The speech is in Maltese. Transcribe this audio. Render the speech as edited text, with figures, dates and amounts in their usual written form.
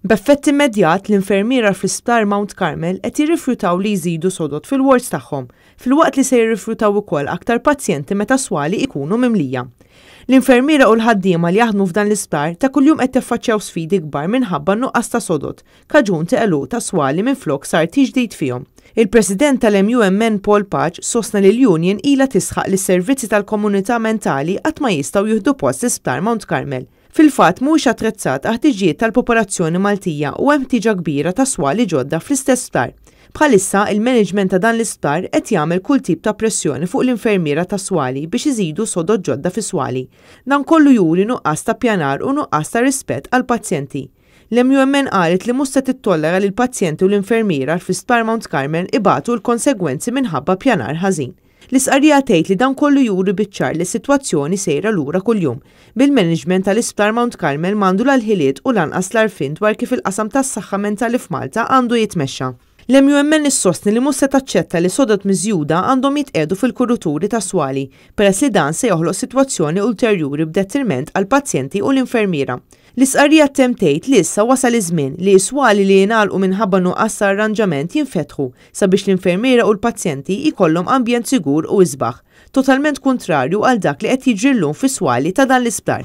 B'effett immedjat, l-infermiera fl-Isptar Mount Carmel qed jirrifjutaw li jżidu sodod fil-wards tagħhom, filwaqt li se jirrifjutaw ukoll aktar pazjenti meta swali ikunu mimlija. L-infermiera u l-ħaddiema li jaħdmu f'dan l-isptar ta' kuljum qed jaffaċċjaw sfidi kbar minħabba nuqqas ta' sodod, kaġun ta' għeluq ta' swali minflok sar tiġdid fihom. Il-President tal-MUMN Paul Pace sostna li l-Union ilha tisħaq li s-servizzi tal-komunità mentali qatt ma jistgħu jieħdu post l-Isptar Mount Carmel. Fil-fatt mhuwiex attrezzat għal-ħtiġijiet tal-popolazzjoni Maltija u hemm ħtieġa kbira ta' swali ġodda fl-istess sptar. Bħalissa il-management ta' dan l-isptar qed jagħmel kull tip ta' pressjoni fuq l-infermiera ta' swali biex iżidu sodod ġodda fi swali. Dan kollu juri nuqqas ta' pjanar u nuqqas ta' rispett għal-pazjenti. L-MUMN qalet li mhux se tittollera li l-pazjenti u l-infermiera fl-Isptar Mount Carmel ibatu l-konsegwenzi minħabba pjanar ħażin. L-istqarrija tgħid li dan kollu juri biċ-ċar li s-sitwazzjoni sejra lura kuljum. Bil-management tal-Isptar Mount Carmel m'għandu la l-ħiliet u lanqas l-għarfien dwar kif il-qasam tas-saħħa mentali f'Malta għandu jitmexxa. L-MUMN issostni li mhux se taċċetta li sodod miżjuda għandhom jitqiegħdu fil-kuruturi ta' swali, peress li dan se joħloq sitwazzjoni ulterjuri b'detriment għal pazjenti u l-infermiera. L-istqarrija ttemm tgħid li issa wasal iż-żmien li s-swali li jingħalqu minħabba nuqqas ta' arranġament jinfetħu sabiex l-infermiera u l-pazjenti jkollhom ambjent sigur u isbaħ, totalment kontrarju għal dak li qed jiġri llum fis-swali ta' dan l-isptar.